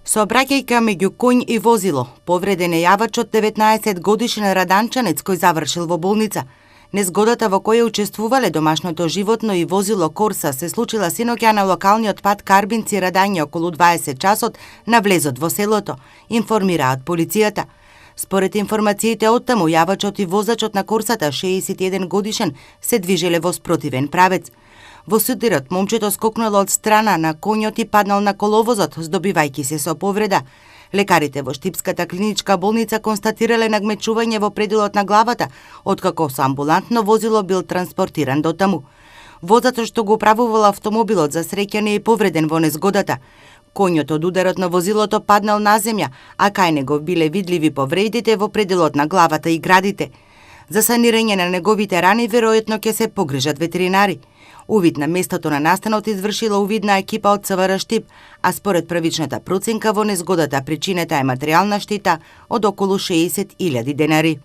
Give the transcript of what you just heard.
Сообраќајка меѓу коњ и возило, повреден е јавачот 19 годишен раданчанец кој завршил во болница. Незгодата во која учествувале домашното животно и возило Корса се случила синоќа на локалниот пат Карбинци Радање околу 20 часот на влезот во селото, информираат полицијата. Според информациите оттаму, јавачот и возачот на Корсата, 61 годишен, се движеле во спротивен правец. Во сударот, момчето скокнало од страна на коњот и паднал на коловозот, здобивајќи се со повреда. Лекарите во Штипската клиничка болница констатирале нагмечување во пределот на главата, откако со амбулантно возило бил транспортиран до таму. Возачот што го управувал автомобилот за среќа не е повреден во незгодата. Коњот од ударот на возилото паднал на земја, а кај него биле видливи повредите во пределот на главата и градите. За санирање на неговите рани веројатно ќе се погрижат ветеринари. Увид на местото на настанот извршила увидна екипа од ЦВР Штип, а според првичната проценка во незгодата причината е материјална штета од околу 60.000 денари.